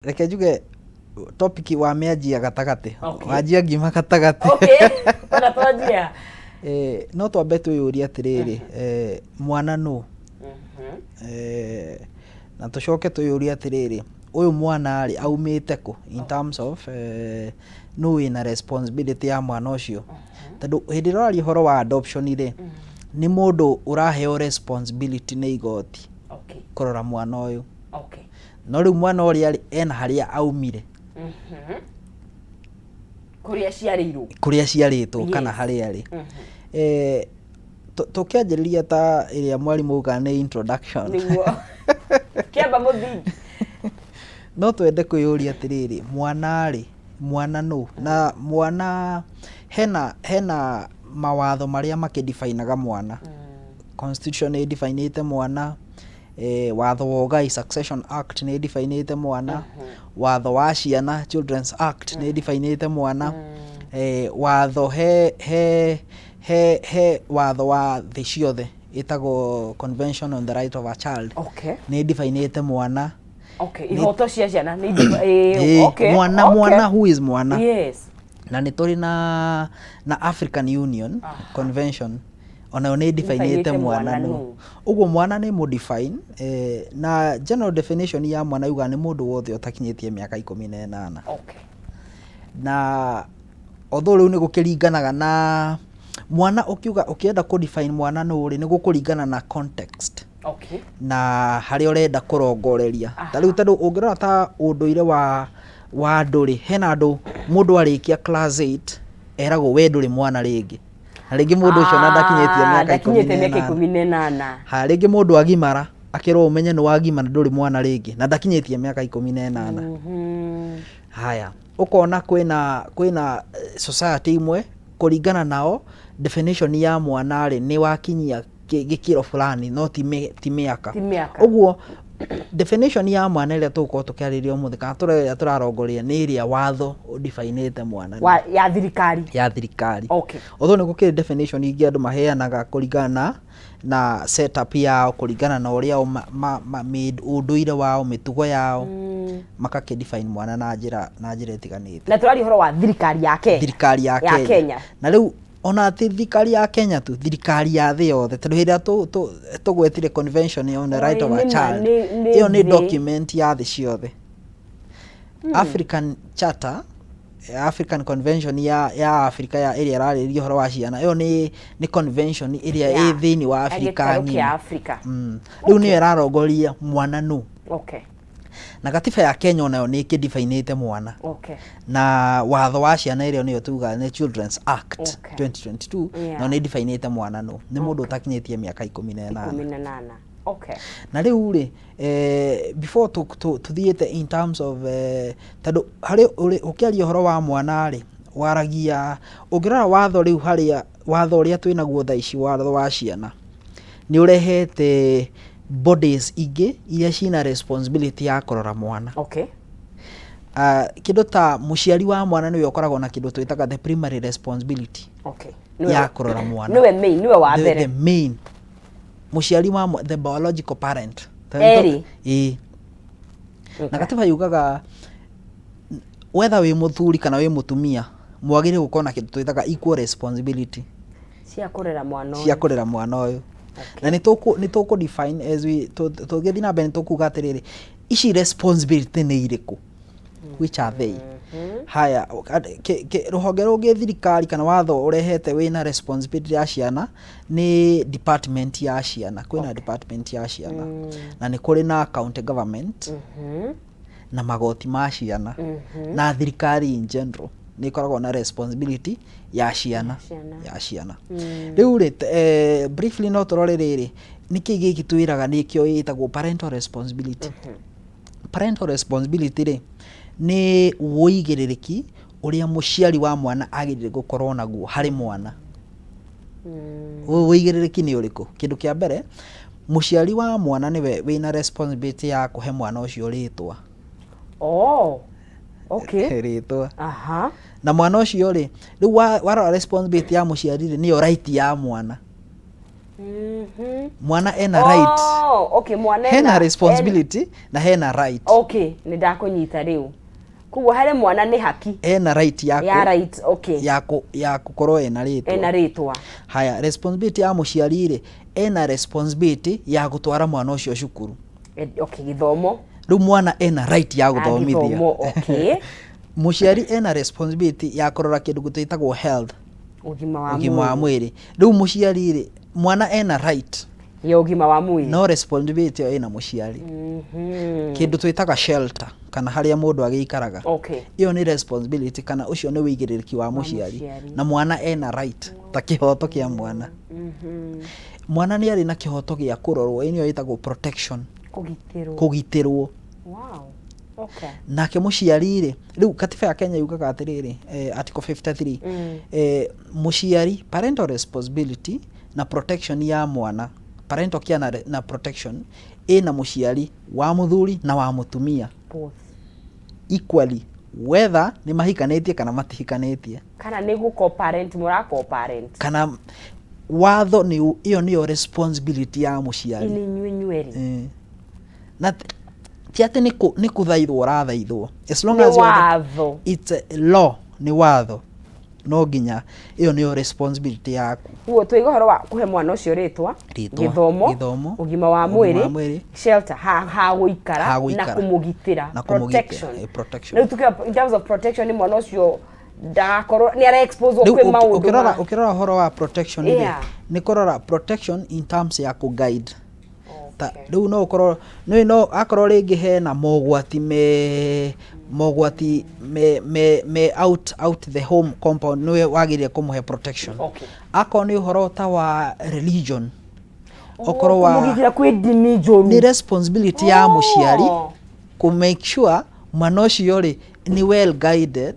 Reke njuge topic wa mĩanjia gatagatĩ. Okay. Wanjia ngima gatagatĩ. Okay, ona twanjia. No twambe twĩyũrie atĩrĩrĩ, mwana nũ? Na tũcoke twĩyũrie atĩrĩrĩ, ũyũ mwana rĩ, aumĩte kũ in terms of nũ wĩna responsibility ya mwana ũcio? Tondũ hĩndĩ ĩrĩa ũraria ũhoro wa adoption rĩ, nĩ mũndũ ũraheo responsibility nĩ igoti kũrora mwana ũyũ. No rĩu mwana ũrĩa rĩ, ena harĩa aumire. Kũrĩa aciarĩirwo. Kũrĩa aciarĩtwo kana harĩa arĩ. Tũkĩanjĩrĩria ta ĩrĩa mwarimũ augaga nĩ introduction. Nĩguo. Kĩamba mũthingi. No twende kwĩyũria atĩrĩrĩ, mwana rĩ, mwana nũ? Na mwana hena mawatho marĩa makĩ define aga mwana. Constitution nĩ ĩ define ĩte mwana, watho wa ũgai Succession Act nĩ ĩ define ĩte mwana, watho wa ciana Children's Act nĩ ĩ define ĩte mwana, watho he he he he watho wa thĩ ciothe ĩtagwo Convention on the Right of a Child nĩ ĩ define ĩte mwana. Ihoto cia ciana nĩ Mwana, mwana, who is mwana? Yes. Na nĩ tũrĩ na African Union Convention, onayo nĩ ĩ define ĩte mwana nũ. Ũguo mwana nĩ mũ define, na general definition ya mwana yugaga nĩ mũndũ wothe ũtakinyĩtie mĩaka 18. Na although rĩu nĩ gũkĩringanaga na mwana, ũkiuga ũkĩenda kũ define mwana nũ rĩ, nĩ gũkũringana na context na harĩa ũrenda kũrongoreria. Ta rĩu tondũ ũngĩrora ta ũndũire wa andũ rĩ, hena andũ mũndũ arĩkia class 8 eragwo we ndũrĩ mwana rĩngĩ, na rĩngĩ mũndũ ũcio ona ndakinyĩtie mĩaka 18. Ndakinyĩtie mĩaka 18. Ha rĩngĩ mũndũ agimara akĩrwo ũmenye nĩ wagimara, ndũrĩ mwana rĩngĩ, na ndakinyĩtie mĩaka 18. Haya, ũkona kwĩna society imwe kũringana nao definition ya mwana rĩ, nĩ wakinyia gĩkĩro fulani, no ti mĩaka. Ti mĩaka. Ũguo definition ya mwana ĩrĩa tũgũkorwo tũkĩarĩrĩria ũmũthĩ kana ĩrĩa tũrarongoria nĩ ĩrĩa watho ũ define ĩte mwana. Ya thirikari. Ya thirikari. Although nĩ gũkĩrĩ definition ingĩ andũ maheanaga kũringana na setup yao, kũringana na ũrĩa o ũndũire wao, mĩtugo yao, makakĩ define mwana na njĩra ĩtiganĩte. Na tũraria ũhoro wa thirikari ya Kenya. Thirikari ya Ya Kenya. Kenya. Na rĩu ona ti thirikari ya Kenya tu, thirikari ya thĩ yothe, tondũ hĩndĩ ĩrĩa tũgwetire Convention on the Right of a Child, nĩ ĩyo nĩ thĩ. document ya thĩ ciothe. African Charter, African Convention ya Africa ya ĩrĩa ĩrarĩrĩria ũhoro wa ciana, ĩyo nĩ convention ĩrĩa ĩ thĩinĩ wa Ya Africa gĩtarũ kĩa ng'ima. Africa. Rĩu nĩyo ĩrarongoria mwana nũ. Na gatiba ya Kenya onayo nĩ ĩkĩ define ĩte mwana. Na watho wa ciana ĩrĩa nĩyo tugaga nĩ Children's Act 2022, no nĩ define ĩte mwana nũ, nĩ mũndũ ũtakinyĩtie mĩaka 18. 18. Okay. Na rĩu rĩ, before tũthiĩte in terms of tondũ harĩ ũkĩaria ũhoro wa mwana rĩ, waragia ũngĩrora watho rĩu, harĩa watho ũrĩa twĩnaguo thaa ici, watho wa ciana nĩ ũrehete bodies ingĩ iria ciĩna responsibility ya kũrora mwana. Kĩndũ ta mũciari wa mwana nĩwe ũkoragwo na kĩndũ twĩtaga the primary responsibility ya kũrora mwana. Nĩwe main, nĩwe wa mbere. The main mũciari wa the biological parent. Erĩ. Ĩĩ. Na gatiba yugaga whether wĩ mũthuri kana wĩ mũtumia, mwagĩrĩire gũkorwo na kĩndũ twĩtaga equal responsibility cia kũrera mwana cia ũyũ. Kũrera mwana ũyũ. Na nĩ tũkũ define as we tũgĩthiĩ na mbere, nĩ tũkuga atĩrĩrĩ, ici responsibility nĩ irĩkũ, which are they? Haya, rũhonge rũngĩ thirikari kana watho ũrehete wĩna responsibility ya ciana nĩ department ya ciana. Kwĩna department ya ciana na nĩ kũrĩ na county government na magoti ma ciana, na thirikari in general nĩ ĩkoragwo na responsibility ya ciana. Ciana. Ya ciana. Rĩu rĩ, briefly no tũrore rĩrĩ, nĩkĩ gĩkĩ twĩraga nĩkĩo ĩtagwo parental responsibility? Parental responsibility rĩ, nĩ wũigĩrĩrĩki ũrĩa mũciari wa mwana agĩrĩire gũkorwo naguo harĩ mwana. Wũigĩrĩrĩki nĩ ũrĩkũ? Kĩndũ kĩa mbere, mũciari wa mwana nĩwe wĩna responsibility ya kũhe mwana ũcio rĩtwa. Oh. Okay. Rĩtwa. Na mwana ũcio rĩ, rĩu warora responsibility ya mũciari rĩ, nĩyo right ya mwana. Mwana ena right. Oh, okay, mwana hena responsibility na hena right. Okay, nĩ ndakũnyita rĩu. Koguo harĩ mwana nĩ haki. Ena right ya ya right, okay. Ya gũkorwo ena rĩtwa. Ena rĩtwa. Haya, responsibility ya mũciari rĩ, ena responsibility ya gũtwara mwana ũcio cukuru. Okay, gĩthomo. Rĩu mwana ena right ya gũthomithio. Gĩthomo, okay. Mũciari ena responsibility ya kũrora kĩndũ gĩtagwo health. Ũgima wa Ũgima wa mwĩrĩ. Mwĩrĩ. Rĩu mũciari rĩ, mwana ena right ya ũgima wa mwĩrĩ, no responsibility ĩyo ĩna mũciari. Kĩndũ twĩtaga shelter, kana harĩa mũndũ agĩikaraga, ĩyo nĩ responsibility, kana ũcio nĩ wĩigĩrĩrĩki wa mũciari. Mũciari. Na mwana ena right, ta kĩhoto kĩa mwana. Mwana nĩ arĩ na kĩhoto gĩa kũrorwo, ĩyo nĩyo ĩtagwo protection. Kũgitĩrwo. Kũgitĩrwo. Wow, okay. Nake mũciari rĩ, rĩu katiba ya Kenya yugaga atĩrĩrĩ, article 53, mũciari, parental responsibility na protection ya mwana, parental care na protection ĩna mũciari wa mũthuri na wa mũtumia. Both. Equally, whether nĩ mahikanĩtie kana matihikanĩtie. Kana nĩ gũ co-parent, mũra co-parent. Kana watho nĩ ĩyo nĩyo responsibility ya mũciari. Nĩ inyuĩ inyuerĩ. Na ti atĩ nĩ kũthaithwo ũrathaithwo, as long Nĩ as you are watho. It's a law, nĩ watho, no nginya ĩyo nĩyo responsibility yaku. Koguo tũiga ũhoro wa kũhe mwana ũcio rĩtwa, Rĩtwa, gĩthomo, gĩthomo, ũgima wa ũgima wa mwĩrĩ, mwĩrĩ, shelter, ha gũikara, ha na gũikara. kũmũgitĩra, Na kũmũgitĩra, protection. Protection. Rĩu tukiuga in terms of protection, nĩ mwana ũcio ndagakorwo nĩ ara expose Rĩu kwĩ maũndũ ũkĩrora ũkĩrora ũhoro wa protection rĩ, nĩ kũrora protection in terms ya kũ guide ta rĩu no ũkorwo nĩ no akorwo rĩngĩ hena mogwati me out the home compound, nĩwe wagĩrĩire kũmũhe protection. Akorwo nĩ ũhoro ta wa religion, okorwo wa Kũmũgitĩra kwĩ ndini njũru. Nĩ responsibility ya mũciari kũ make sure mwana ũcio rĩ nĩ well guided,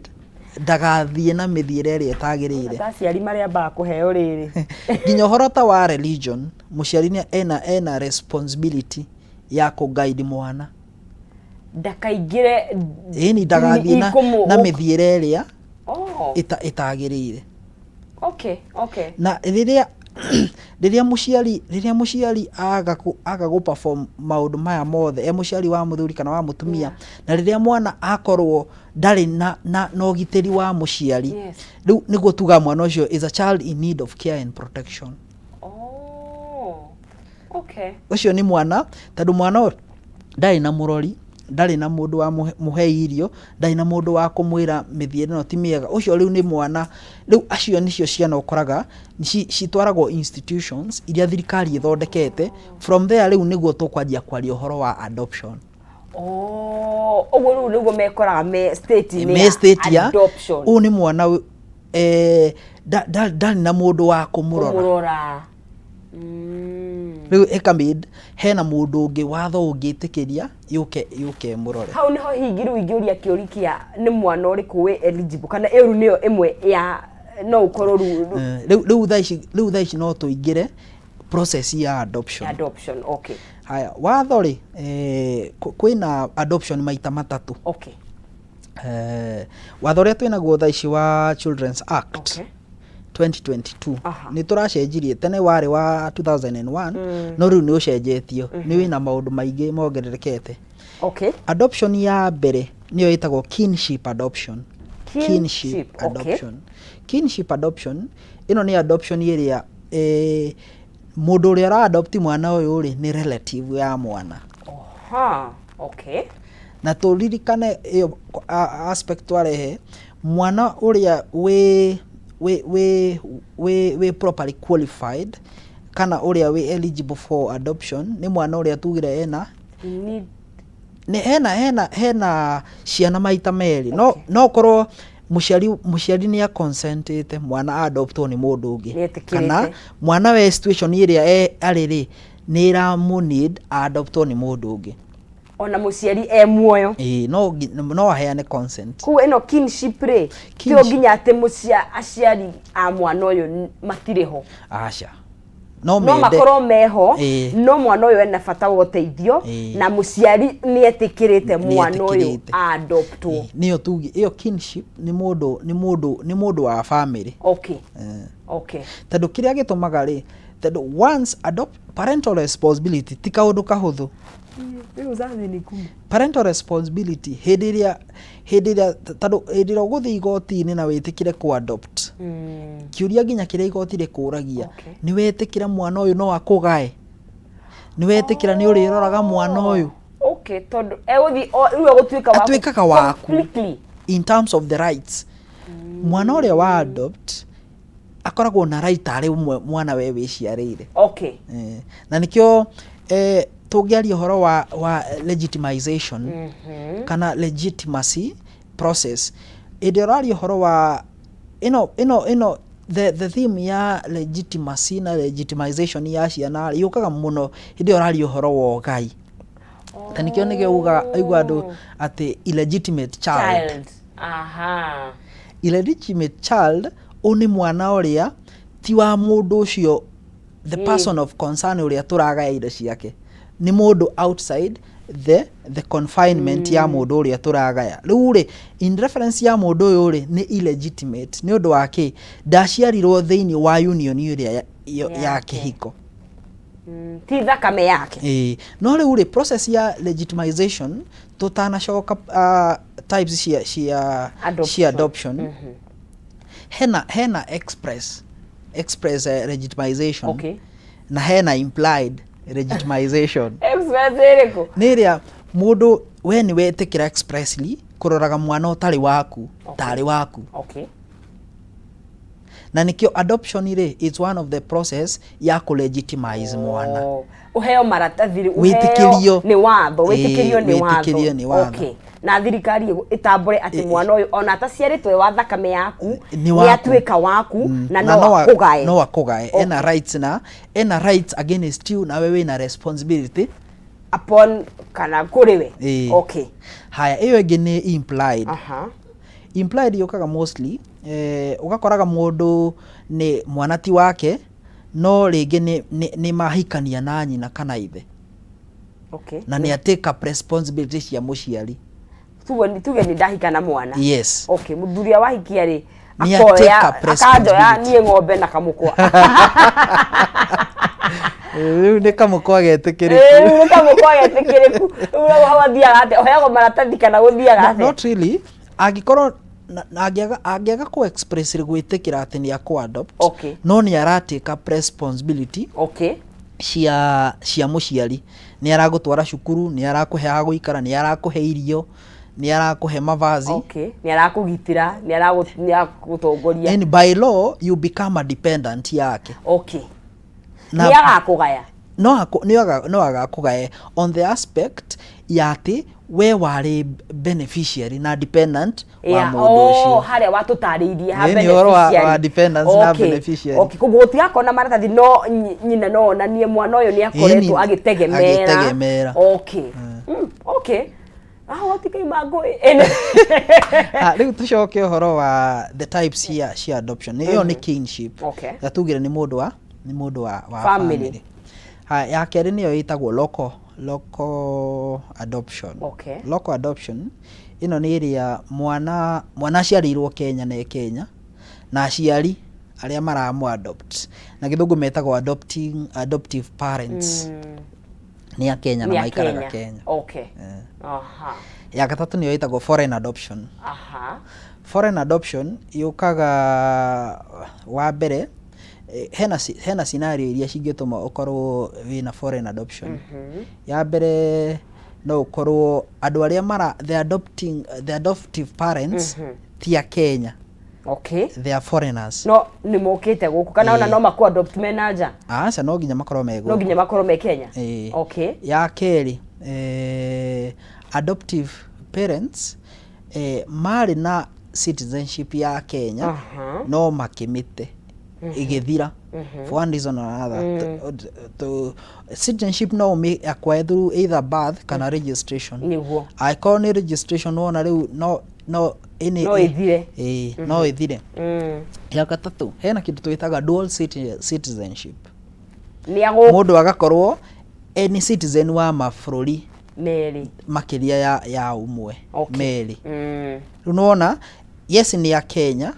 ndagathiĩ na mĩthiĩre ĩrĩa ĩtagĩrĩire. Ta aciari marĩambaga kũheo rĩrĩ. Nginya ũhoro ta wa religion, mũciari nĩ ena responsibility ya kũ guide mwana ndakaingĩre ĩni, ndagathiĩ na mĩthiĩre ĩrĩa ĩtagĩrĩire. Na rĩrĩa mũciari aga gũ perform maũndũ maya mothe, e mũciari wa mũthuri kana wa mũtumia, na rĩrĩa mwana akorwo ndarĩ na ũgitĩri wa mũciari, rĩu nĩguo tuga mwana ũcio is a child in need of care and protection. Ũcio nĩ mwana, tondũ mwana ũyũ ndarĩ na mũrori, ndarĩ na mũndũ wa mũhe irio, ndarĩ na mũndũ wa kũmwĩra mĩthiĩre ĩno ti mĩega. Ũcio rĩu nĩ mwana. Rĩu acio nĩcio ciana ũkoraga citwaragwo institutions iria thirikari ĩthondekete. From there rĩu nĩguo tũkwanjia kwaria ũhoro wa adoption. Oh, ũguo rĩu nĩguo mekoraga me state-inĩ me ya state ya adoption. Ũyũ nĩ mwana ndarĩ na mũndũ wa kũmũrora. Kũmũrora. Rĩu ĩkamid hena mũndũ ũngĩ watho ũngĩtĩkĩria yũke mũrore. Hau niho hingi rĩu ingĩũria kĩũri kĩa nĩ mwana ũrĩkũ wĩ eligible, kana ĩyo rĩu nĩyo ĩmwe ya no ũkorwo rĩu Rĩu thaa ici no tũingĩre process ya adoption. Adoption, okay. Haya, watho rĩ, kwĩna adoption maita matatũ. Watho ũrĩa twĩnaguo thaa ici wa Children's Act 2022, nĩ tũracenjirie. Tene warĩ wa 2001, no rĩu nĩ ũcenjetio, nĩ wĩna maũndũ maingĩ mongererekete. Adoption ya mbere nĩyo ĩtagwo kinship adoption. Kinship, okay. Adoption. Kinship adoption ĩno nĩ adoption ĩrĩa mũndũ ũrĩa ũra adopt mwana ũyũ rĩ, nĩ relative ya mwana. Oha, okay. Na tũririkane ĩyo aspect twarehe mwana ũrĩa wĩ properly qualified, kana ũrĩa wĩ eligible for adoption, nĩ mwana ũrĩa tugire ena Need nĩ hena ciana maita merĩ. No no korwo mũciari nĩ aconsentĩte mwana adoptwo nĩ mũndũ ũngĩ, Nĩetĩkĩrĩte. kana mwana we situation ĩrĩa arĩ rĩ, nĩ ĩramũ need adoptwo nĩ mũndũ ũngĩ. Ona mũciari e muoyo. Ĩĩ, no aheane consent. Koguo ĩno kinship rĩ, tio nginya atĩ aciari a mwana ũyũ matirĩ ho? Aca, no no mende makorwo meho, no mwana ũyũ ena bata wa ũteithio, na mũciari nĩ etĩkĩrĩte mwana ũyũ Nĩetĩkĩrĩte. adoptwo. Ĩĩ, nĩyo tuge ĩyo kinship nĩ mũndũ wa family. Tondũ kĩrĩa gĩtũmaga rĩ, Tondũ once adopt, parental responsibility ti kaũndũ kahũthũ. Rĩu uzazi ni ngumu. Parental responsibility hĩndĩ ĩrĩa tondũ hĩndĩ ĩrĩa ũgũthiĩ igoti-inĩ na wĩtĩkĩre kũ adopt, kĩũria nginya kĩrĩa igoti rĩkũragia, nĩ wetĩkĩra mwana ũyũ no akũgae? Nĩ wetĩkĩra nĩ ũrĩroraga mwana ũyũ? Okay, tondũ egũthiĩ rĩu egũtuĩka waku. Atuĩkaga waku. Completely. In terms of the rights, mwana ũrĩa wa adopt akoragwo na right arĩ ũmwe mwana we wĩciarĩire. Na nĩkĩo tũngĩaria ũhoro wa legitimization kana legitimacy process, hĩndĩ ĩrĩa ũraria ũhoro wa ĩno the theme ya legitimacy na legitimization ya ciana yũkaga mũno hĩndĩ ĩrĩa ũraria ũhoro wa ũgai, ta nĩkĩo uga aigua andũ atĩ illegitimate child. Child. Aha. Illegitimate child, ũyũ nĩ mwana ũrĩa ti wa mũndũ ũcio, the person of concern ũrĩa tũragaya indo ciake, nĩ mũndũ outside the confinement ya mũndũ ũrĩa tũragaya. Rĩu rĩ, in reference ya mũndũ ũyũ rĩ, nĩ illegitimate. Nĩ ũndũ wa kĩ? Ndaciarirwo thĩinĩ wa union ĩrĩa ya Yake. kĩhiko. Ti thakame yake. Ĩĩ, no rĩu rĩ, process ya legitimization, tũtanacoka types cia Adoption. cia adoption, hena express legitimization na hena implied legitimization. Express ĩrĩkũ? Nĩ ĩrĩa mũndũ we nĩ wetĩkĩra expressly kũroraga mwana ũtarĩ waku tarĩ waku. Na nĩkĩo adoption rĩ, it's one of the process ya kũ legitimize mwana. Oh, ũheo maratathi rĩ, Wĩtĩkĩrio. Ũheo nĩ watho. Wĩtĩkĩrio Ĩĩ, nĩ watho. wĩtĩkĩrio nĩ watho. Okay. Na thirikari ĩtambũre atĩ mwana ũyũ ona ataciarĩtwo e wa thakame yaku, Nĩ nĩ waku. atuĩka waku na no akũgae. No akũgae, ena rights, na ena rights against you, nawe wĩna responsibility upon kana kũrĩ we. Ĩĩ. Haya, ĩyo ĩngĩ nĩ implied. Implied yũkaga mostly ũgakoraga mũndũ nĩ mwana ti wake, no rĩngĩ nĩ mahikania na nyina kana ithe, na nĩ atake up responsibility cia mũciari. Tuge nĩ ndahika na mwana. Yes. Okay, mũthuri ũrĩa wahikia rĩ, Nĩ akoya atake up akanjoya responsibility. niĩ ng'ombe na kamũkwa. Rĩu nĩ kamũkwa getĩkĩrĩku. Rĩu nĩ kamũkwa getĩkĩrĩku. Rĩu hau athiaga atĩa? Ũheagwo maratathi kana gũthiaga atĩa? Not really. Angĩkorwo na angĩaga kũ express gwĩtĩkĩra atĩ nĩ akũ adopt, no nĩ ara take up responsibility cia mũciari, nĩ aragũtwara cukuru, nĩ arakũhe ha gũikara, nĩ arakũhe irio, nĩ arakũhe mavazi, Okay, nĩ arakũgitĩra, nĩ arakũtongoria. And by law you become a dependent yake. Nĩ agakũgaya. No agakũgae on the aspect ya atĩ we warĩ beneficiary na dependent wa mũndũ ũcio. Harĩa watũtarĩirie ha Ĩĩ, nĩ ũhoro wa beneficiary. dependents na beneficiary. Okay, koguo gũtigakorwo na maratathi, no nyina no onanie mwana ũyũ nĩ akoretwo agĩtegemera. Agĩtegemera. Okay. Ah, gũtikaima ngũĩ. Ah, rĩu tũcoke ũhoro wa the types cia adoption. Ĩyo nĩ kinship. Ya tugire nĩ mũndũ wa Family. family. Haya, ya kerĩ nĩyo ĩtagwo local adoption. Local adoption ĩno nĩ ĩrĩa mwana aciarĩirwo Kenya na e Kenya, na aciari arĩa maramũ adopt, na gĩthũngũ metagwo adoptive parents, nĩ a Kenya na Nĩ a maikaraga Kenya. Kenya. Ya gatatũ nĩyo ĩtagwo foreign adoption. Foreign adoption yũkaga wa mbere, hena scenario iria cingĩtũma ũkorwo wĩna foreign adoption. Ya mbere, no ũkorwo andũ arĩa mara the adoptive parents ti a Kenya. They are foreigners. No nĩ mokĩte gũkũ kana ona Ĩĩ. no makũ adopt mena nja? Aca, no nginya makorwo me No gũkũ. nginya makorwo me Kenya. Ĩĩ. Ya kerĩ, adoptive parents marĩ na citizenship ya Kenya, no makĩmĩte ĩgĩthira for one reason or another. Citizenship no ũmĩ acquire through either birth kana registration. Angĩkorwo nĩ registration, wona rĩu no No ĩthire. Ĩĩ, no ĩthire. Ya gatatũ, hena kĩndũ twĩtaga dual citizenship. Nĩ agũ Mũndũ agakorwo any citizen wa mabũrũri merĩ. Makĩria ya ũmwe. Merĩ. Rĩu nĩwona, yes, nĩ a Kenya,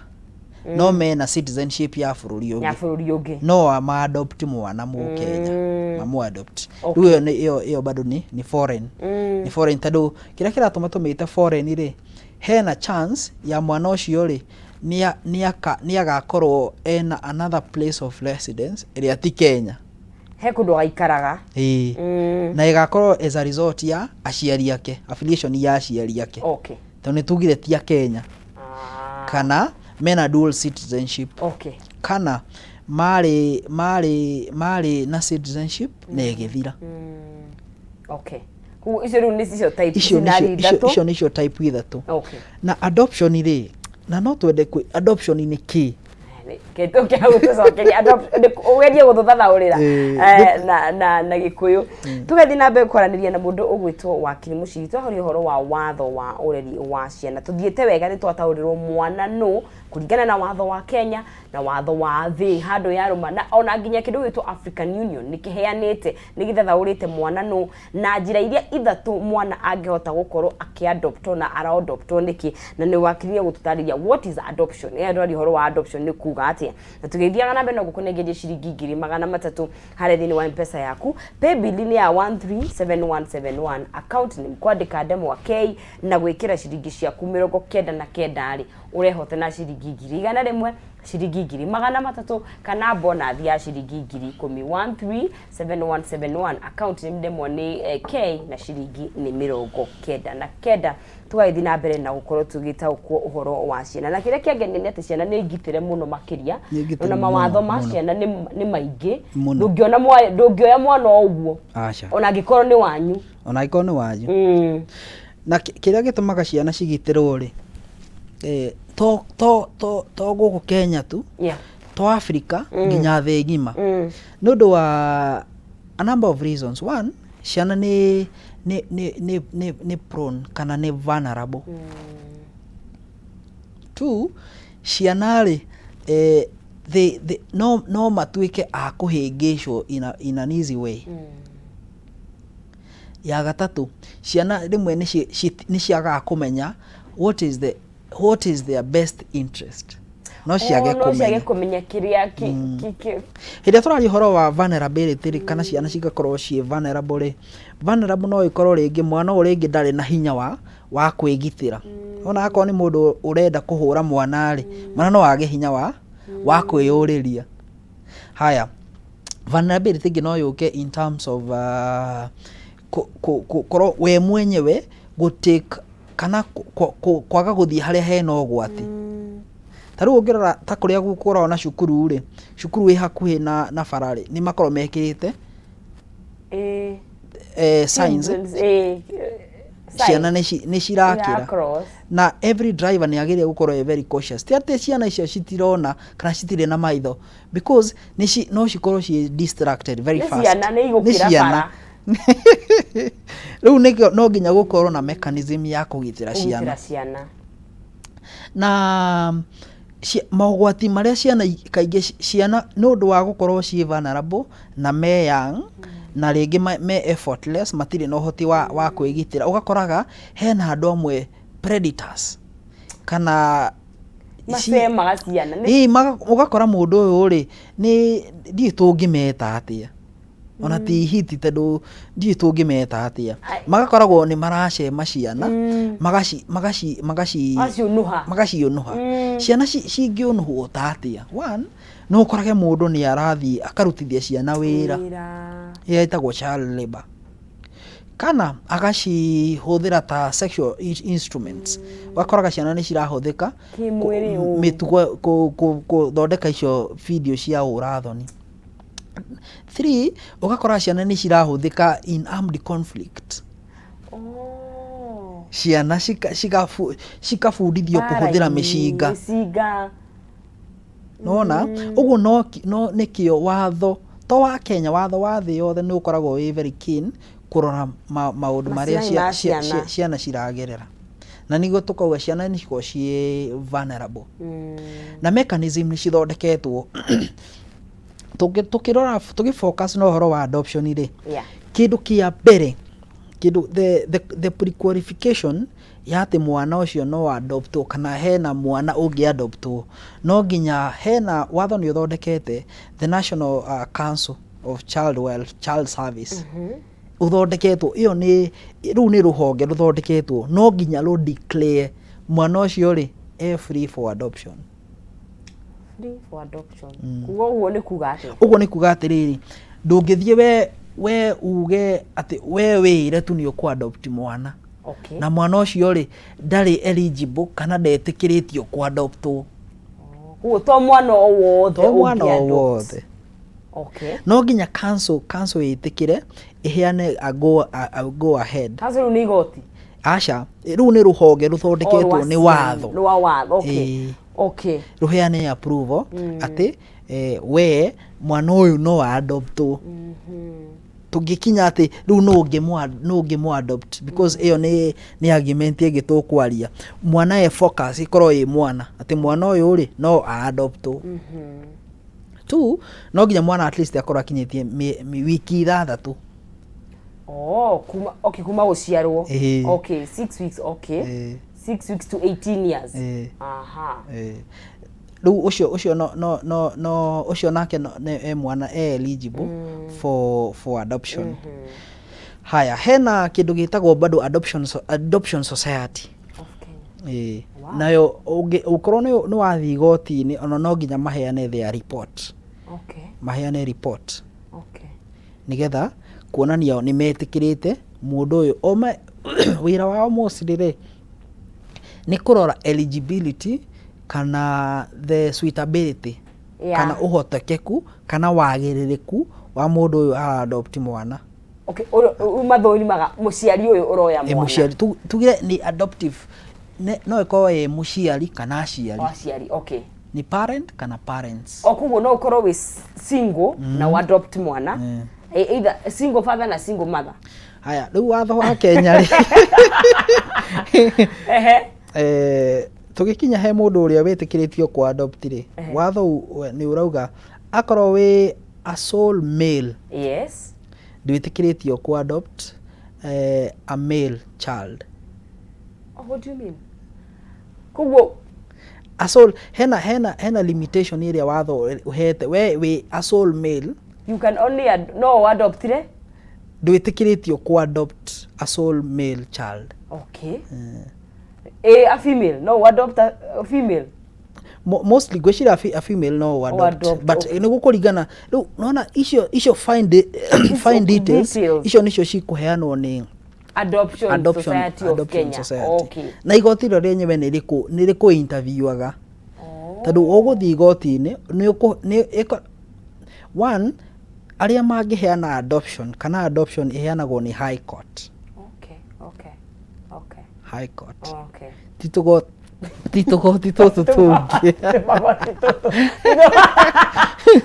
No mena citizenship ya bũrũri ya ũngĩ, bũrũri ũngĩ, no ma-adopt mwana Mũkenya, mamu-adopt. Rĩu ĩyo ĩyo bado nĩ foreign, nĩ foreign, tondũ kĩrĩa kĩratũma tũmĩte foreign rĩ, hena chance ya mwana ũcio rĩ nĩ agakorwo ena another place of residence ĩrĩa ti Kenya. He kũndũ agaikaraga. Ĩĩ. Na ĩgakorwo as a result ya aciari ake, affiliation ya aciari ake, tondũ nĩ tugire ti a Kenya, kana mena dual citizenship, kana marĩ na citizenship na ĩgĩthira. Okay, koguo icio rĩu nĩ icio type Icio scenario ithatũ. Icio nĩcio type ithatũ. Na adoption rĩ, na no twende adoption nĩ kĩ? Kĩndũ kĩa gũtũcokeria ũgerie gũtũthathaũrĩra na Gĩkũyũ. Tũgathiĩ na mbere kwaranĩria na mũndũ ũgwĩtwo Wakiri Mũciri, twahoria ũhoro wa watho wa ũreri wa ciana. Tũthiĩte wega, nĩ twataũrĩrwo mwana nũ kũringana na watho wa Kenya na watho wa thĩ handũ yarũma, na ona nginya kĩndũ gĩtwo African Union nĩ kĩheanĩte, nĩ gĩthathaũrĩte mwana nũ na njĩra iria ithatũ mwana angĩhota gũkorwo akĩadoptwo na araadoptwo nĩkĩ. Na nĩ wakiri gũtũtarĩria what is adoption. Ĩyo ndwari ũhoro wa adoption nĩ kuga atĩa. Na tũgĩthiaga na mbere no gũkũnengeria ciringi 300,000 harĩa thĩinĩ wa Mpesa yaku. Paybill nĩ ya 137171, account nĩ kwandĩka ndemwa K na gwĩkĩra ciringi ciaku 99 rĩ, ũrehote na ciringi 100,000, ciringi 300,000, kana bonus ya ciringi 10,000. 137171, account nĩ ndemwa nĩ K na ciringi nĩ 99. Tũgagĩthiĩ na mbere na gũkorwo tũgĩtaũkwo ũhoro wa ciana, na kĩrĩa kĩangenia nĩ atĩ ciana nĩ ngitĩre mũno makĩria. Nĩ ngitĩre Ona mawatho mũno, ma mũno. ciana nĩ maingĩ. Mũno. Ndũngĩoya mwana o ũguo, Aca. ona angĩkorwo nĩ wanyu. Ona angĩkorwo nĩ wanyu. Na kĩrĩa gĩtũmaga ciana cigitĩrwo rĩ, to gũkũ Kenya tu, to Africa, nginya thĩ ng'ima, nĩ ũndũ wa a number of reasons. One, ciana nĩ prone kana nĩ vulnerable. Two, ciana rĩ, no matuĩke a kũhĩngĩcwo in an easy way. Ya gatatũ, ciana rĩmwe nĩ ciagaga kũmenya what is their best interest, no ciage Oh, no ciage kũmenya. Kũmenya kĩrĩa Hĩndĩ ĩrĩa tũraria ũhoro wa vulnerability rĩ, kana ciana cigakorwo ciĩ vulnerable rĩ, vulnerable no ĩkorwo rĩngĩ mwana ũyũ rĩngĩ ndarĩ na hinya wa kwĩgitĩra. Ona akorwo nĩ mũndũ ũrenda kũhũra mwana rĩ, mwana no age hinya wa kwĩyũrĩria. Haya, vulnerability ĩngĩ no yũke in terms of korwo we mwenyewe gũ take kana kwaga gũthiĩ harĩa hena ũgwati. Ta rĩu ũngĩrora ta kũrĩa gũkoragwo na cukuru rĩ, cukuru ĩ hakuhĩ na bara rĩ, nĩ makoragwo mekĩrĩte signs. Ciana nĩ cirakĩra Cross. Na every driver nĩ agĩrĩire gũkorwo e very cautious. Ti atĩ ciana icio citirona kana citirĩ na maitho, because no cikorwo ciĩ distracted very Nĩ fast. Ciana nĩ igũkĩra Nĩ ciana. bara. Rĩu nĩkĩo no nginya gũkorwo na mechanism ya kũgitĩra ciana. Kũgitĩra ciana. Na mogwati marĩa ciana kaingĩ ciana nĩ ũndũ wa gũkorwo ciĩ vulnerable na me young na rĩngĩ me effortless, matirĩ na ũhoti wa kwĩgitĩra, ũgakoraga hena andũ amwe predators kana Macemaga ciana. Ĩĩ, ũgakora mũndũ ũyũ rĩ, nĩ ndiũĩ tũngĩmeta atĩa, ona ti hiti, tondũ ndiũĩ tũngĩmeta atĩa, magakoragwo nĩ maracema ciana, magaci magaci magaci Magaciũnũha. Magaciũnũha. Ciana cingĩũnũhwo ta atĩa? One, no ũkorage mũndũ nĩ arathiĩ akarutithia ciana wĩra. Wĩra. Ĩrĩa ĩtagwo child labor, kana agacihũthĩra ta sexual instruments. Ũgakoraga ciana nĩ cirahũthĩka Kĩmwĩrĩ ũũ. Mĩtugo gũthondeka icio video cia ũrathoni. Three, ũgakora ciana nĩ cirahũthĩka in armed conflict. Oh. Ciana cikabundithio kũhũthĩra Mbara-inĩ, mĩcinga. Mĩcinga. Nona ũguo no nĩkĩo watho to wa Kenya, watho wa thĩ yothe nĩ ũkoragwo wĩ very keen kũrora maũndũ marĩa Maslahi ma ciana. Ciana ciragerera, na nĩguo tũkauga ciana nĩ cikoragwo ciĩ vulnerable. Na mechanism nĩ cithondeketwo. Tũkĩrora, tũgĩfocus na ũhoro wa adoption rĩ, kĩndũ kĩa mbere Kĩndũ the prequalification ya atĩ mwana ũcio no adoptwo kana hena mwana ũngĩ adoptwo, no nginya hena watho nĩ ũthondekete the National Council of Child Welfare, Child Service ũthondeketwo. Ĩyo nĩ rĩu nĩ rũhonge rũthondeketwo, no nginya rũ declare mwana ũcio rĩ e free for adoption. Free for adoption. Kuga ũguo nĩ kuga atĩa? Ũguo nĩ kuga atĩrĩrĩ, ndũngĩthiĩ we uge atĩ we wĩire tu nĩ ũkũ adopt mwana na mwana ũcio rĩ ndarĩ eligible kana ndetĩkĩrĩtio kũ adoptwo. Koguo to mwana o wothe To mwana o ũngĩ-adopt. wothe. No nginya council ĩtĩkĩre, ĩheane a go ahead. Council rĩu nĩ igoti? Aca, rĩu nĩ rũhonge rũthondeketwo O, rwa nĩ watho. Rwa watho, okay. Ĩĩ. Rũheane approval atĩ we mwana ũyũ no adoptwo. Tũngĩkinya atĩ rĩu no ũngĩmũ adopt, because ĩyo nĩ argument ĩngĩ tũkwaria. Mwana e focus ĩkorwo ĩ mwana, atĩ mwana ũyũ rĩ no aadoptwo. Two, no nginya mwana at least akorwo akinyĩtie wiki 6. Oh, kuma, okay, kuma gũciarwo. Ĩĩ. Okay, 6 weeks, okay. Ĩĩ. 6 weeks to 18 years. Ĩĩ. Aha. Rĩu ũcio no ũcio nake no, nĩ e mwana e eligible for adoption. Haya, hena kĩndũ gĩtagwo bado adoption society of Kenya. Ĩĩ. Nayo ũkorwo nĩ wathiĩ igoti-inĩ, ona no nginya maheane their report. Maheane report nĩgetha kuonania nĩ metĩkĩrĩte mũndũ ũyũ. Wĩra wao mostly rĩ nĩ kũrora eligibility kana the suitability kana ũhotekeku kana wagĩrĩrĩku wa mũndũ ũyũ ara-adopt mwana. Okay, ũyũ mathũrimaga mũciari ũyũ ũroya mwana. Mũciari, tugire nĩ adoptive, no ĩkorwo ĩ mũciari kana aciari. O aciari, okay. Nĩ parent kana parents. O koguo no ũkorwo wĩ single na ũadopt mwana. Either single father na single mother. Haya, rĩu watho wa Kenya rĩ, tũgĩkinya he mũndũ ũrĩa wĩtĩkĩrĩtio kũ adopt rĩ, watho nĩ ũrauga akorwo wĩ a sole male, ndwĩtĩkĩrĩtio kũ adopt a male child. Oh, what do you mean? Koguo A sole, hena limitation ĩrĩa watho ũhete we wĩ a sole male. You can only no adoptire Ndwĩtĩkĩrĩtio kũ adopt a sole male child. Okay. A female, no adopt a female. Mostly ngwĩciria a female no adopt, adopt, but nĩ gũkũringana rĩu nona icio fine details, details. Icio nicio cikũheanwo nĩ Adoption, adoption, Society of Adoption Kenya. Society. Na igoti rĩo rĩenyewe nĩ rĩkũ interviewaga, tondũ ũgũthiĩ igoti-inĩ nĩ ũkũ nĩ ĩko one arĩa mangĩheana adoption kana adoption ĩheanagwo nĩ high court. High court. Ti tũgoti tũtũ tũngĩ. Tũmagoti tũtũ.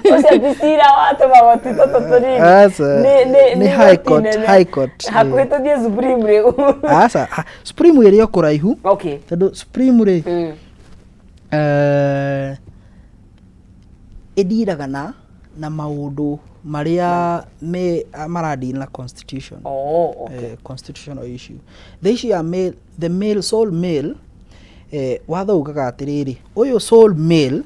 Ũcio ti cira wa tũmagoti tũtũ tũnini. Aca, nĩ nĩ high igoti court, inene. high court, Hakuhĩ tũthiĩ Supreme rĩu. Aca, Supreme ĩrĩ o kũraihu, tondũ Supreme rĩ ĩndiraga na maũndũ marĩa me maradeal na constitution. Constitutional issue, the issue ya male, the male, sole male, watho ugaga atĩrĩrĩ, ũyũ sole male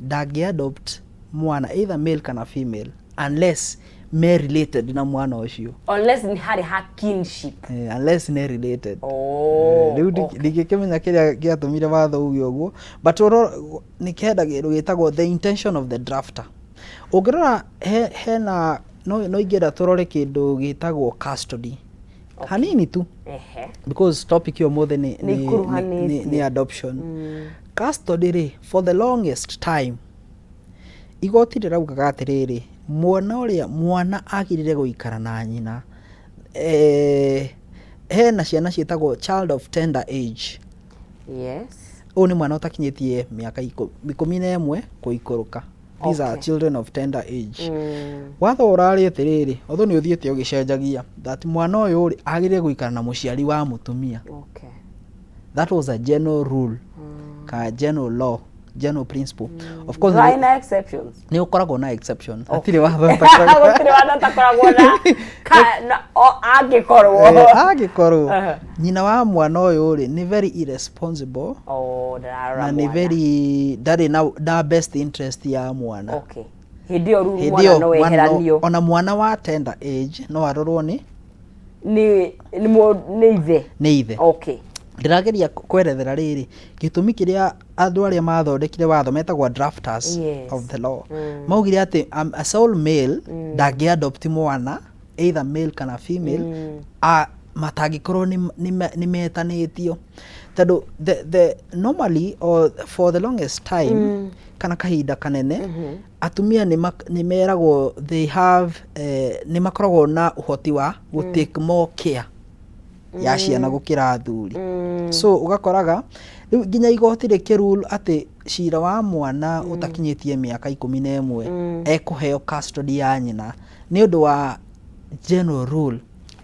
ndangĩ adopt mwana either male kana female unless me related na mwana ũcio. Unless nĩ harĩ ha kinship. Unless nĩ related. Oh, Rĩu okay. ndingĩkĩmenya kĩrĩa gĩatũmire watho uge ũguo, but nĩ kenda kĩndũ gĩtagwo the intention of the drafter. Ũngĩrora hena no ingĩenda tũrore kĩndũ gĩtagwo custody hanini tu, because topic ĩyo ũmũthĩ Nĩ ikuruhanĩtie. Nĩ adoption. Custody rĩ, for the longest time igoti rĩraugaga atĩrĩrĩ, mwana ũrĩa mwana agĩrĩire gũikara na nyina. Hena ciana ciĩtagwo child of tender age. Ũyũ nĩ mwana ũtakinyĩtie mĩaka 11 kũikũrũka. These are children of tender age. Watho ũrarĩ atĩrĩrĩ, although nĩ ũthiĩte ũgĩcenjagia, that mwana ũyũ rĩ agĩrĩire gũikara na mũciari wa mũtumia. That was a general rule ka general law. General principle, of course. Ndũrarĩ na exceptions? Nĩ ũkoragwo na exception, hatirĩ watho ũtakoragwo. Gũtirĩ watho ũtakoragwo na angĩkorwo. Angĩkorwo nyina wa mwana ũyũ rĩ nĩ very irresponsible Oh, ndararora na nĩ mwana. very ndarĩ na best interest ya mwana. Okay, hĩndĩ ĩyo rĩu Hĩndĩ mwana ĩyo no mwana weheranio. Ona mwana wa tender age no arorwo nĩ Nĩ ithe. Nĩ ithe. Ndĩrageria kwerethera rĩrĩ gĩtũmi kĩrĩa andũ arĩa mathondekire watho metagwo drafters of the law maugire atĩ a sole male ndangĩ adopt mwana, either male kana female, matangĩkorwo nĩ metanĩtio, tondũ the normally or for the longest time kana kahinda kanene atumia nĩ meragwo they have nĩ makoragwo na ũhoti wa gũ take more care ya ciana gũkĩra athuri. So ũgakoraga rĩu nginya igoti rĩkĩ rule atĩ cira wa mwana ũtakinyĩtie mĩaka 11 ekũheo custody ya nyina nĩ ũndũ wa general rule,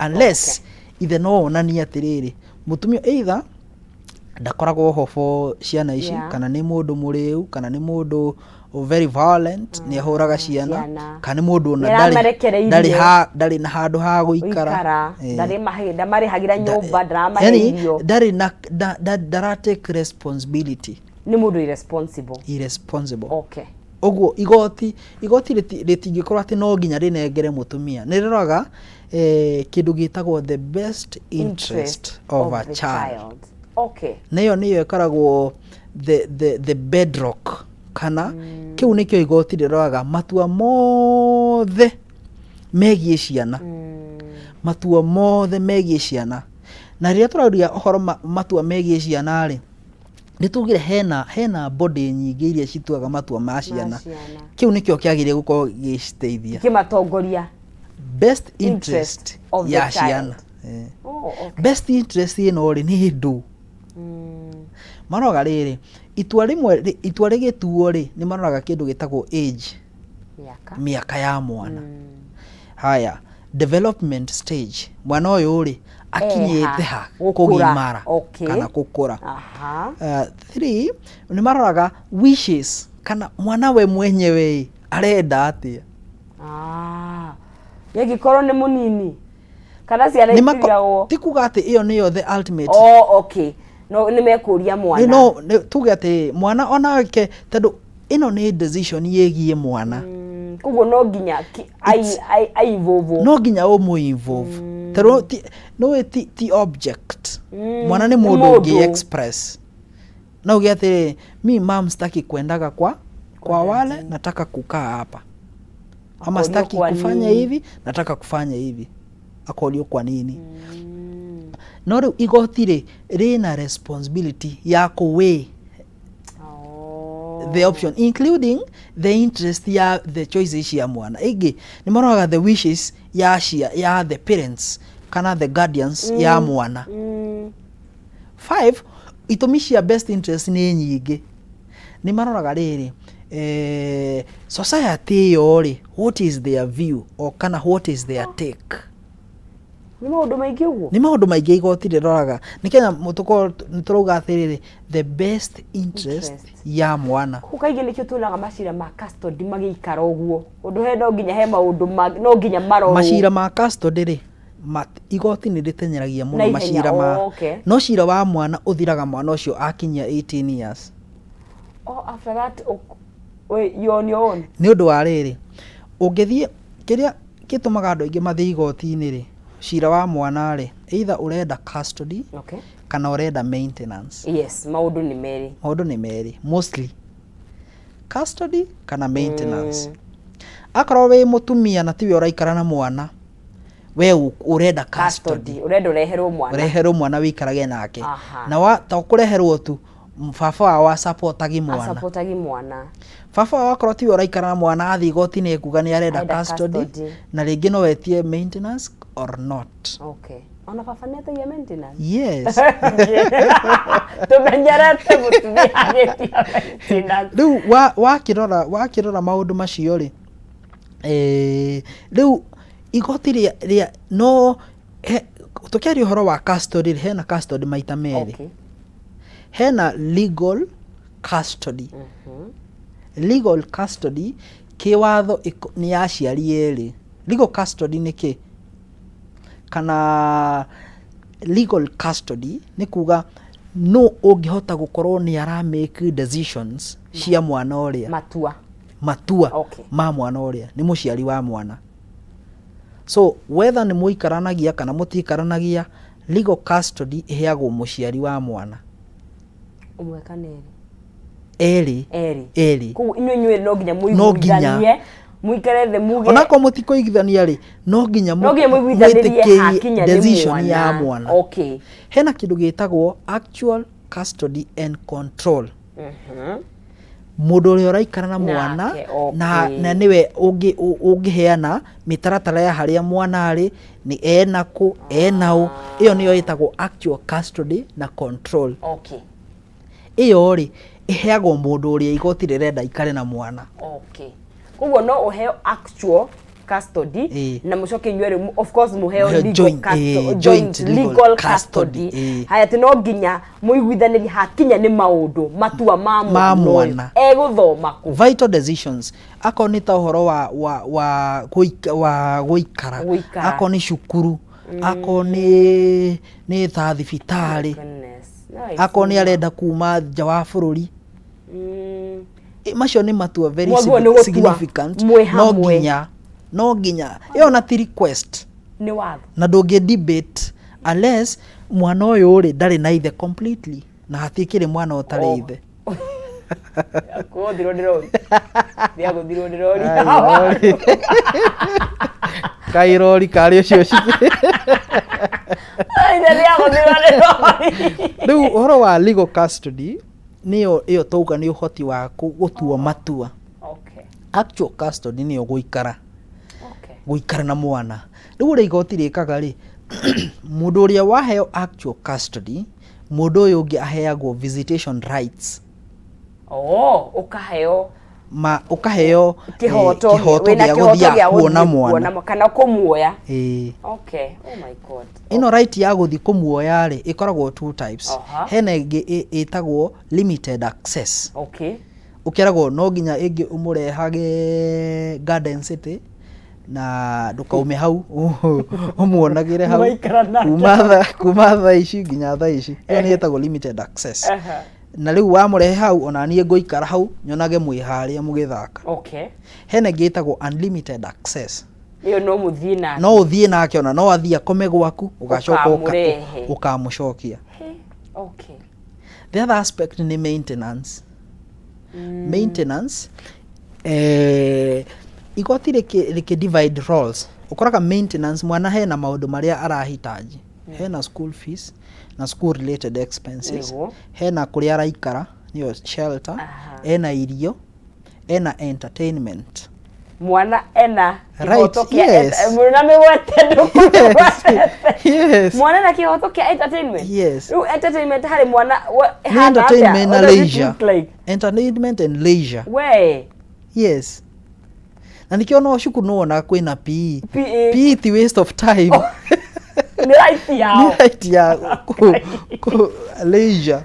unless ithe no onanie atĩrĩrĩ, mũtumia either ndakoragwo ho for ciana ici kana nĩ mũndũ mũrĩu, kana nĩ mũndũ very violent, nĩ ahũraga ciana, Ciana. kana nĩ mũndũ ona Nĩ aramarekereirie. ndarĩ na handũ ha gũikara. Ikara ndamarĩhagĩra nyũmba, ndaramahe Yani, irio. Ndarĩ na ndara take responsibility. Nĩ mũndũ irresponsible. Irresponsible. Ũguo igoti rĩtingĩkorwo atĩ no nginya rĩnengere mũtumia, nĩ rĩroraga kĩndũ gĩtagwo the best interest of a the child. Child. Na ĩyo nĩyo ĩkoragwo the bedrock, kana kĩu nĩkĩo igoti rĩroraga matua mothe megiĩ ciana, matua mothe megiĩ ciana. Na rĩrĩa tũraria ũhoro matua megiĩ ciana rĩ, nĩ tugire hena body nyingĩ iria cituaga matua ma ciana. Ciana. Kĩu nĩkĩo kĩagĩrĩire gũkorwo gĩciteithia. Kĩmatongoria. Best interest interest of the ya child. ciana. Oh, okay. Best interest ĩno rĩ nĩ ndũ maroraga rĩrĩ itua rĩmwe itua rĩgĩtuo rĩ, nĩ maroraga kĩndũ gĩtagwo age. Mĩaka. Mĩaka ya mwana. Haya, development stage, mwana ũyũ rĩ akinyĩte ha Gũkũra. Kũgimara kana gũkũra. Three, nĩ maroraga wishes, kana mwana we mwenyewe arenda atĩa. Ah. Yangĩkorwo nĩ mũnini kana ciana Nĩ mako- itigagwo. Ti kuga atĩ ĩyo nĩyo the ultimate. Oh, okay, no nĩ mekũria mwana. No tuge atĩ mwana onake, tondũ ĩno nĩ decision ĩgiĩ mwana. Koguo no nginya aivũvũ. No nginya ũmũ involve, tondũ nĩũĩ ti object. Mwana nĩ Nĩ mũndũ ũngĩ mũndũ. Express na uge atĩrĩ, "Mi mam, sitaki kuendaga kwa wale, nataka kukaa hapa," ama Akorio "Sitaki kwa kufanya nini? hivi, nataka kufanya hivi." Akorio kwa nini. No rĩu igoti rĩ rĩna responsibility ya kũ Oh. the option, including the interest ya the choices cia mwana. Ĩngĩ nĩ maroraga the wishes ya the parents kana the guardians ya mwana. Five, itũmi cia best interest nĩ nyingĩ. Nĩ maroraga rĩrĩ, society ĩyo rĩ, what is their view or kana what is their take. Nĩ maũndũ maingĩ ũguo. Nĩ maũndũ maingĩ igoti rĩroraga nĩ kenya tũkorwo nĩ tũrauga atĩrĩrĩ, the best interest Interest. ya mwana. Kũu kaingĩ nĩkĩo tuonaga macira ma custody magĩikara ũguo, ũndũ he no nginya he maũndũ no nginya marorwo. Macira ma custody rĩ, igoti nĩ rĩtenyeragia mũno Na ihenya, macira ma oh, okay. No cira wa mwana ũthiraga mwana ũcio akinyia 18 years. Oh, after that wait, you're on your own. Nĩ ũndũ wa rĩrĩ, ũngĩthiĩ kĩrĩa gĩtũmaga andũ aingĩ mathiĩ igoti-inĩ rĩ, cira wa mwana rĩ, either ũrenda custody kana ũrenda maintenance. Yes, maũndũ nĩ merĩ. Maũndũ nĩ merĩ, mostly custody kana maintenance. Akorwo wĩ mũtumia na tiwe ũraikara na mwana, we ũrenda custody. Custody, ũrenda ũreherwo mwana. Ũreherwo mwana wĩikarage nake. Na to kũreherwo tu, baba wao asupportagi mwana. Asupportagi mwana. Baba wao akorwo tiwe ũraikara na mwana, athiĩ igoti-inĩ ekuga nĩ arenda Arenda custody, custody. na rĩngĩ no etie maintenance or not. Okay, ona baba nĩ atagia maintenance? Yes. Tũmenyerete mũtumia agĩtia maintenance. Rĩu wakĩrora maũndũ macio rĩ, rĩu igoti rĩa no tũkĩaria ũhoro wa custody rĩ, hena custody maita merĩ. Hena legal custody. Legal custody kĩwatho nĩ ya aciari erĩ. Legal custody nĩ kĩ? Kana legal custody nĩ kuga nũ ũngĩhota gũkorwo nĩ ara make decisions cia mwana ũrĩa. Matua. Matua ma mwana ũrĩa nĩ mũciari wa mwana. So whether nĩ mũikaranagia kana mũtiikaranagia, legal custody ĩheagwo mũciari wa mwana. Ũmwe kana erĩ? Erĩ. Erĩ. Erĩ. Koguo inyuĩ no nginya No nginya. mũiguithanie, mũikare thĩ muge. Onakorwo mũtikũiguithania rĩ, no nginya no nginya mũiguithanĩrie mwĩtĩkĩrie hakinya nĩ decision ya mwana. Hena kĩndũ gĩtagwo actual custody and control. Mũndũ ũrĩa ũraikara na mwana nake, na nĩwe ũngĩheana mĩtaratara ya harĩa mwana arĩ, nĩ ena kũ, ena ũ, ĩyo nĩyo ĩtagwo actual custody na control. Ĩyo rĩ, ĩheagwo mũndũ ũrĩa igoti rĩrenda aikare na mwana. Okay. Koguo no ũheo actual custody na mũcoke inyuĩ rĩu of course mũheo mũheo legal joint, joint joint legal legal custody, custody. Ĩĩ. Haya, atĩ no nginya mũiguithanĩrie hakinya nĩ maũndũ matua ma ma mwana ũyũ. Mwana. Egũthoma kũ? Vital decisions, akorwo nĩ ta ũhoro wa gũikara, Gũikara. akorwo nĩ cukuru, akorwo nĩ ta thibitarĩ, Goodness. Nice. akorwo nĩ arenda kuma nja wa bũrũri. Macio nĩ matua very Mwaguo nĩ gũtua significant. Mwĩ No hamwe. nginya ĩyo na ti request. Nĩ watho. Na ndũngĩ debate unless mwana ũyũ rĩ ndarĩ na ithe completely, na hatikĩrĩ mwana ũtarĩ ithe. Kũthirwo nĩ rori. Nĩagũthirwo nĩ rori. Ai, rori. Kairori karĩ ũcio cibĩ. Ithe nĩagũthirwo nĩ rori. Rĩu ũhoro wa legal custody nĩyo ĩyo twauga nĩ ũhoti wa gũtua matua. Actual custody nĩyo gũikara. Gũikara na mwana. Rĩu ũrĩa igoti rĩkaga rĩ, mũndũ ũrĩa waheo actual custody, mũndũ ũyũ ũngĩ aheagwo visitation rights. Oh, ũkaheo Ma ũkaheo kĩhoto, kĩhoto wĩna gĩa kĩhoto gũthiĩ gĩa kuona gũthiĩ mwana. kuona kana kũmuoya. Ĩĩ. Okay. Oh my God. Ĩno right ya gũthiĩ kũmuoya rĩ, ĩkoragwo two types. Hena ĩngĩ ĩtagwo limited access. Ũkeragwo no nginya ĩngĩ ũmũrehage Garden City na ndũkaume hau, ũmuonagĩre hau Mũgaikara nake. kuma thaa ici nginya thaa ici. Ĩyo nĩ ĩtagwo limited access. Na rĩu wamũrehe hau, ona niĩ ngũikara hau nyonage mwĩ harĩa mũgĩthaka. Hena ĩngĩ ĩtagwo unlimited access. Ĩyo no mũthiĩ nake. No ũthiĩ nake, ona no athiĩ akome gwaku, ũgacoka ũkamũrehe. Ũkamũcokia. He, okay. The other aspect nĩ maintenance. Maintenance, igoti rĩkĩ divide roles, ũkoraga maintenance mwana hena maũndũ marĩa arahitaji. Hena school fees na school related expenses. Hena kũrĩa araikara, nĩyo shelter, ena irio, ena entertainment. Mwana ena Right, kĩhoto kĩa yes. Na mĩgwete ndũkũmĩgwetete. Yes. Mwana ena kĩhoto kĩa entertainment. Yes. Rĩu entertainment harĩ mwana Nĩ ĩhana atĩa? entertainment na What does it leisure. look like? Entertainment and leisure. We. Yes. Na nĩkĩo no cukuru nĩ wonaga kwĩna PE. PE. PE ti waste of time. Nĩ right yao. Nĩ right ya leisure.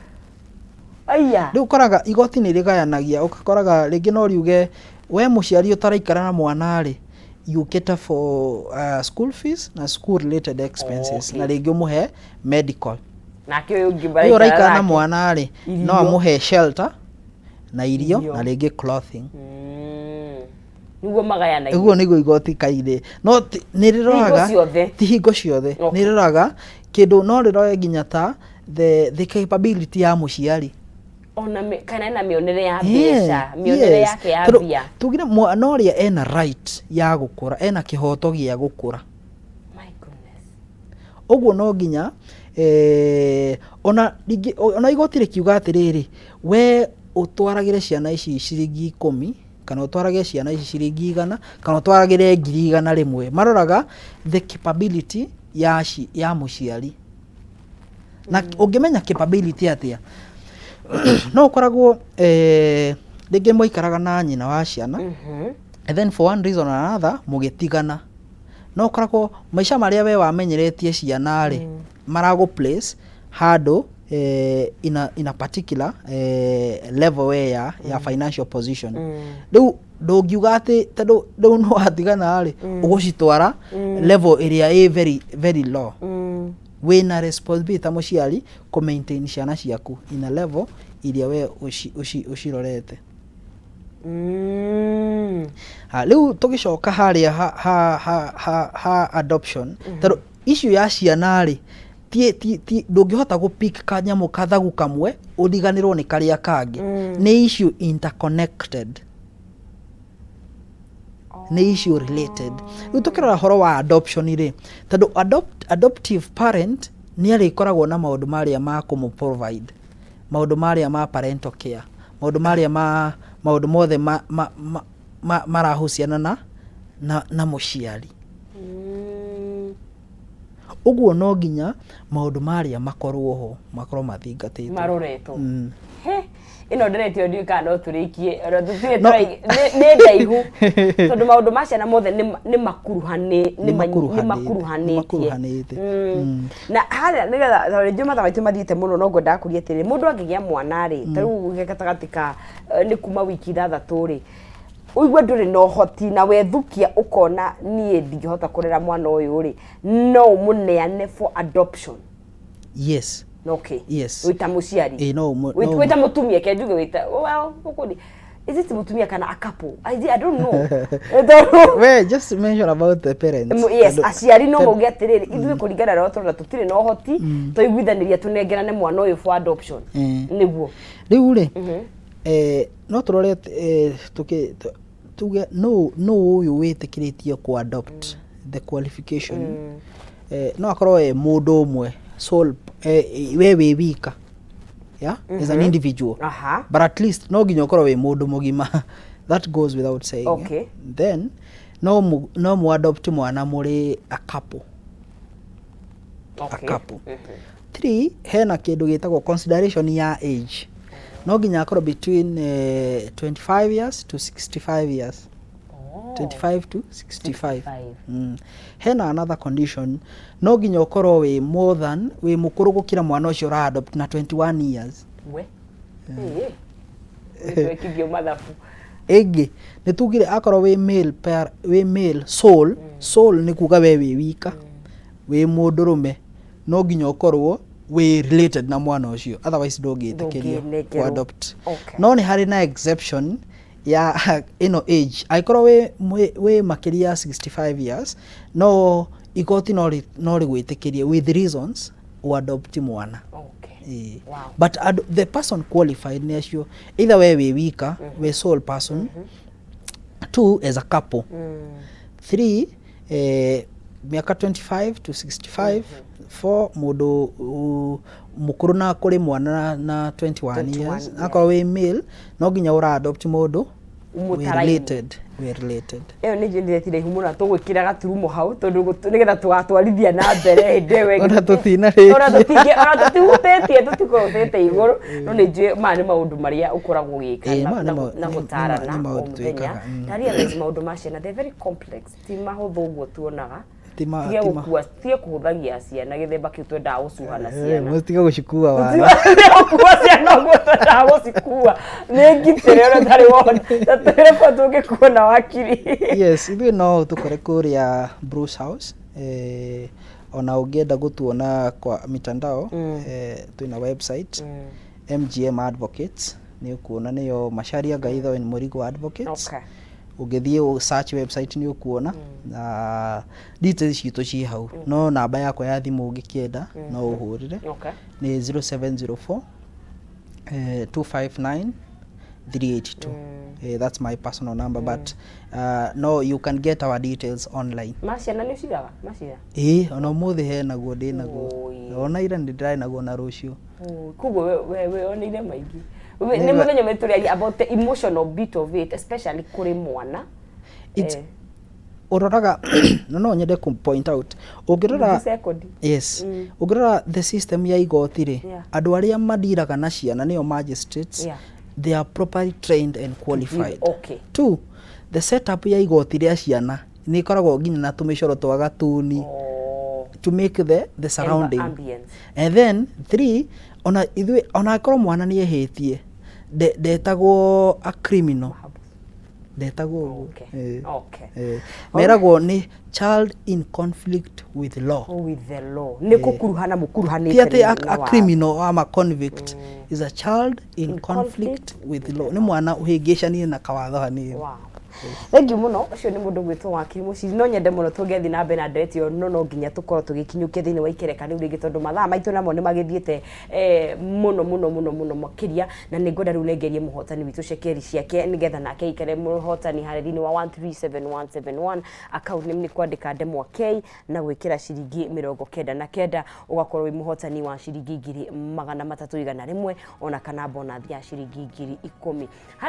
Aya. Rĩu ũkoraga igoti nĩ rĩgayanagia, ũgakoraga rĩngĩ no riuge we mũciari ũtaraikara na mwana rĩ, you cater for school fees na school related expenses. Na rĩngĩ ũmũhe medical. Nake ũyũ ũngĩ ũyũ ũraikara na nake. mwana rĩ, no Irio. amũhe shelter na irio Irio. na rĩngĩ clothing. Nĩguo magayanagia. Ũguo nĩguo igoti kairĩ. No nĩ rĩroraga hingo ciothe. Ti hingo ciothe. Nĩ rĩroraga kĩndũ, no rĩroe nginya ta the capability ya mũciari. Ona kana ena mĩonere ya mbeca, mĩonere yake ya Tondũ mbia. Tugire mwana ũrĩa ena right ya gũkũra, ena kĩhoto gĩa gũkũra. My goodness. Ũguo no nginya, ona rĩngĩ, ona igoti rĩkiuga atĩrĩrĩ, we ũtwaragĩre ciana ici ciringi 10, kana ũtwaragĩre ciana ici ciringi 100, kana ũtwaragĩre 100,000 rĩmwe. Maroraga the capability ya mũciari. Na ũngĩmenya capability atĩa? No ũkoragwo, rĩngĩ mwaikaraga na nyina wa ciana, and then for one reason or another mũgĩtigana. No ũkoragwo maica marĩa we wamenyeretie ciana rĩ, maragũ place handũ in a particular level we ya financial position. Rĩu ndũngiuga atĩ tondũ rĩu nĩ watigana rĩ, ũgũcitwara level ĩrĩa ĩ very very low. Wĩna responsibility ta mũciari kũ maintain ciana ciaku in a level iria we ũcirorete. Ha, rĩu tũgĩcoka harĩa ha adoption, tondũ issue ya ciana rĩ, ti ndũngĩhota gũ pick kanyamũ kathagu kamwe ũriganĩrwo nĩ karĩa kangĩ. Nĩ issue interconnected, nĩ issue related. Rĩu tũkĩrora horo wa adoption rĩ, tondũ adoptive parent nĩ arĩkoragwo na maũndũ marĩa ma kũmũ provide, maũndũ marĩa ma parental care, maũndũ marĩa ma maũndũ mothe marahusiana na mũciari. Ũguo no nginya maũndũ marĩa makorwo ho, makorwo mathingatĩtwo. Maroretwo. He, ĩno ndĩretio, ndiũĩ kana no tũrĩkie ona tũtirĩ. Nĩ ndaihu tondũ maũndũ ma ciana mothe nĩ makuruhanĩ nĩ makuruhanĩtie. Nĩ makuruhanĩte. Na harĩa nĩgetha tondũ rĩngĩ mathaa maitũ mathiĩte mũno, no ngwendaga kũria atĩrĩrĩ, mũndũ angĩgĩa mwana rĩ, ta rĩu gatagatĩ ka nĩ kuma wiki 6 rĩ, ũigue ndũrĩ na ũhoti na wethukia ũkona niĩ ndingĩhota kũrera mwana ũyũ rĩ, no ũmũneane for adoption? Yes. Okay. Yes. Wĩta mũciari? Ĩ, no Wĩta mũtumia, ke njuge wĩta, well, ũkũni is it mũtumia kana a couple? I don't know. Tondũ We just mention about the parents. Yes, aciari no mauge atĩrĩrĩ, ithuĩ kũringana na ũrĩa tũrona tũtirĩ na ũhoti, twaiguithanĩria tũnengerane mwana ũyũ for adoption. Nĩguo. Rĩu rĩ, no tũrore, tuge nũ ũyũ wĩtĩkĩrĩtio ku adopt, the qualification. No akorwo e mũndũ ũmwe sole, we wĩ wika, yeah, as an individual, but at least no nginya ũkorwo wĩ mũndũ mũgima, that goes without saying, eh? Then no mu adopt mwana mũrĩ a couple. A couple. Three, hena kĩndũ gĩtagwo consideration ya age. No nginya akorwo between 25 years to 65 years. 25 to 65. 65. Hena another condition, no nginya ũkorwo wĩ more than, wĩ mũkũrũ gũkĩra mwana ũcio ũra adopt na 21 years. We. Ĩĩ. Nĩtwekithio mathabu. Ĩngĩ nĩ tugire akorwo wĩ male pair, wĩ male sole. Sole nĩ kuga we wĩ wika, wĩ mũndũrũme, no nginya ũkorwo wĩ related na mwana ũcio, otherwise ndũngĩtĩkĩrio Ndũngĩnengerwo. ku-adopt. No nĩ harĩ na exception ya ĩno age. Angĩkorwo wĩ makĩria ya 65 years, no igoti no rĩgwĩtĩkĩrie with reasons uadopt mwana. Ĩĩ. But the person qualified nĩ acio, either we wĩ wika, wĩ sole person, two, as a couple, three, mĩaka 25 to 65, four, mũndũ mũkũrũ na kũrĩ mwana na 21 21 years. Years. Akorwo wĩ male, no nginya ũra adopt mũndũ wĩ Mũtaraini. related, wĩ related. Ĩyo nĩ njĩrire iraihu mũno, tũgwĩkĩra gaturumo hau tondũ nĩgetha tũgatwarithia na mbere hĩndĩ ĩyo ĩngĩ. Ona tũtinarĩkia. Ona tũtihutĩtie, tũtikũhutĩtie igũrũ, no nĩ njũĩ maya nĩ maũndũ marĩa ũkoragwo ũgĩka Ĩĩ, maya na gũtarana nĩ o maũndũ mũthenya. twĩkaga, Na realize maũndũ ma ciana, they're very complex, ti mahũthũ ũguo tuonaga. Tige Tima gũkua, tige kũhũthagia ciana gĩthemba kĩu twendaga gũcuha na ciana. Mũtige gũcikua wana. Gũkua ciana ũguo twendaga gũcikua nĩ ngitĩre ona ũtarĩ wona ta twĩre kwa tũngĩkuona wakiri. Yes, ithuĩ no tũkore kũrĩa Bruce House. Ona ũngĩenda gũtuona kwa mitandao, twĩna website, MGM Advocates, nĩ ũkuona nĩyo Macharia Gaitho and Mũrigo Advocates. Ũngĩthiĩ search website nĩ ũkuona na details citũ ciĩ hau. No namba yakwa ya thimũ ũngĩkĩenda no ũhũrĩre nĩ 0704 259 382. That's my personal number, but no, you can get our details online. Ma ciana nĩ ũciraga macira? Ĩĩ, ona ũmũthĩ he naguo, ndĩ naguo. Oi. Ona ira nĩ ndĩrarĩ naguo na rũciũ. Koguo we wĩoneire maingĩ. Nĩ mũthenya ũmwe tũrĩaria about the emotional bit of it, especially kũrĩ mwana. Ũroraga no nyende kũ point out, ũngĩrora Nuthu second. Yes, ũngĩrora the system ya igoti rĩ, andũ arĩa mandiraga na ciana nĩo magistrates. They are properly trained and qualified. Two, the setup ya igoti rĩa ciana nĩ ĩkoragwo nginya na tũmĩcoro twa gatuni. To make the surrounding ambience. And then three, ona ithuĩ, ona akorwo mwana nĩ ehĩtie, ndetagwo a criminal, ndetagwo ũguo. Meragwo nĩ child in conflict with law. With the law, nĩ kũkuruhana mũkuruhanĩte Ti atĩ na a watho. criminal ama convict, is a child in in conflict conflict with law, nĩ mwana ũhĩngĩcanire na kawatho hanini. Wow. Thank you mũno. Ũcio nĩ mũndũ gwĩtwo Wakiri Mũciri. No nyende mũno tũngĩathiĩ na mbere na ndereti ĩyo, no no nginya tũkorwo tũgĩkinyũkia thĩinĩ wa ikereka rĩu rĩngĩ, tondũ mathaa maitũ namo nĩ magĩthiĩte mũno mũno mũno mũno makĩria, na nĩ ngwenda rĩu nengerie mũhotani witũ cekeri ciake, nĩgetha nake aikare mũhotani harĩa thĩinĩ wa 137171. Account name nĩ kwandĩka ndemwa K na gwĩkĩra ciringi 99, ũgakorwo wĩ mũhotani wa ciringi 300,100, ona kana bonathi ya ciringi 10,000. Harĩa